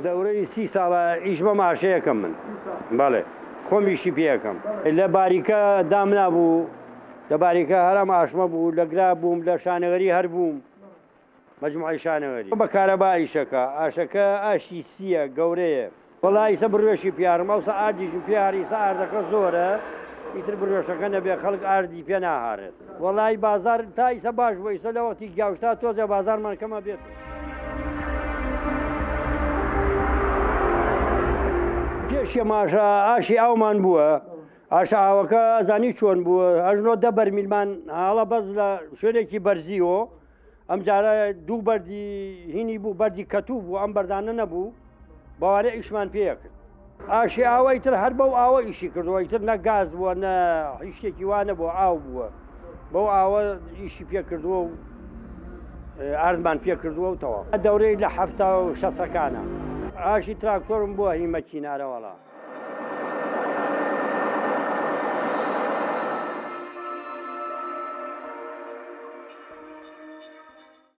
دەورەی سی ساڵە ئیش بەم ئاشەیەکەم من بەڵێ خۆم ئیشی پێەکەم لە باریکە دامنابوو لە باریکە هەرم ئاشمە بوو لە گرا بووم لە شانەوەری هەر بووم مەجموعەی شانەوەری بە کارەبا ئیشەکە ئاشەکە ئاشی سیە گەورەیە وەڵا ئیسە بڕوێشی پیارم ئەوسا ئاردیشم پێ هاری ئیسە ئاردەکە زۆرە ئیتر بڕوێشەکە نەبێ خەڵک ئاردی پێ ناهارێت وەڵی بازار تا ئیسە باش بوو ئیسە لە وەختی گیاوشتا تۆزێ بازارمان کەمە بێت. پێش یەماشە ئاشی ئاومان بووە ئاشە ئاوەکە ئەزانی چۆن بووە ئەژنۆ دە بەرمیلمان هاڵە بەس لە شوێنێکی بەرزیەوە ئەم جارە دوو بەردی هینی بوو بەردی کەتوو بوو ئەم بەردانە نەبوو بەوانە ئیشمان پێکرد ئاشی ئاوە ئیتر هەر بەو ئاوە ئیشی کردووە ئیتر نە گاز بووە نە هیچ شتێکی وا نەبووە ئاو بووە بەو ئاوە ئیشی پێ کردووە و ئاردمان پێ کردووە و تەواو دەورەی لە حەفتا و شەستەکانە ئاشی تراکتۆرم بووە هی مەکینارەوەڵا.